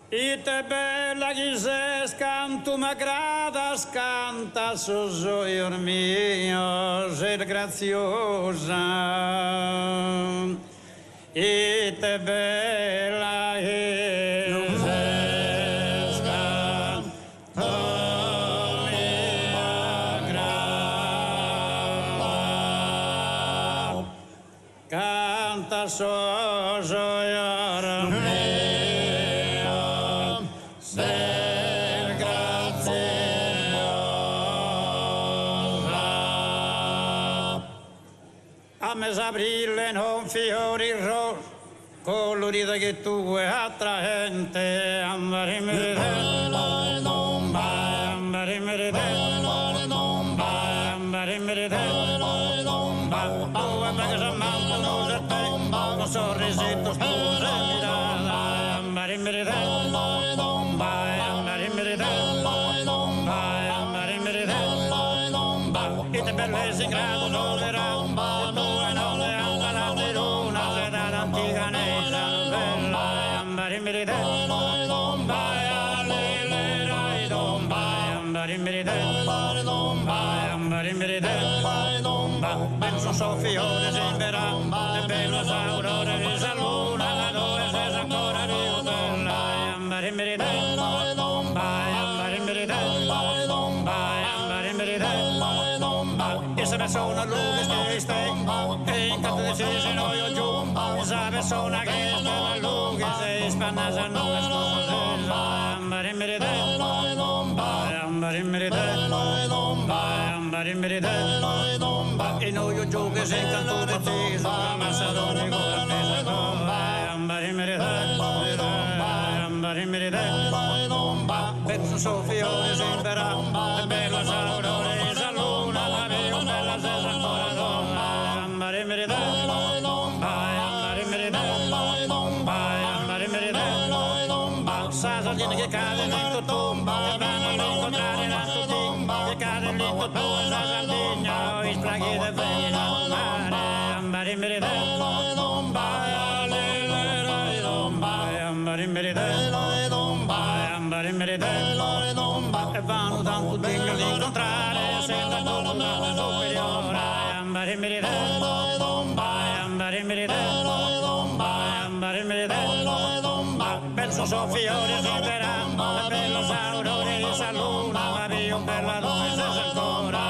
Ite bella chi ses, cantu m'agradas, cant'a sos ojos mios ses graziosa. Ite bella chi ses, cantu mi agradas, cant'a sos ojos mios ses graziosa. A mes'abrile non fiorit rosa colorida che tue attraente. Con sorrisitos tuos e mirada. Ite bellesa in gradu soberanu, che tue no nde apat ateruna, s'edade antiga ne sa novella. Bellos sun sos fiores in beranu e bella s'aurora de sa luna, ma tue ses ancora pius bella. In sa persona lughes che isteddu e incantu detzisu in oju giu, in sa persona che istedda lughes e ispannas nues cun sa In oju giughes incantu detzisu ammasadore Bellos sun sos fiores in beranu e bella s'aurora 'e sa luna, ma pius bella ses ancora tue. Sa Sardigna chi cadet in totue e vanno a l'incontrare da tutti, che cadet in totue sa Sardigna, ispraghide fina a mare. E vanu tantu dignu l'incontrare senza duda superiore. Bellos sun sos fiores in beranu e bella s'aurora 'e sa luna, ma pius bella tue ses ancora.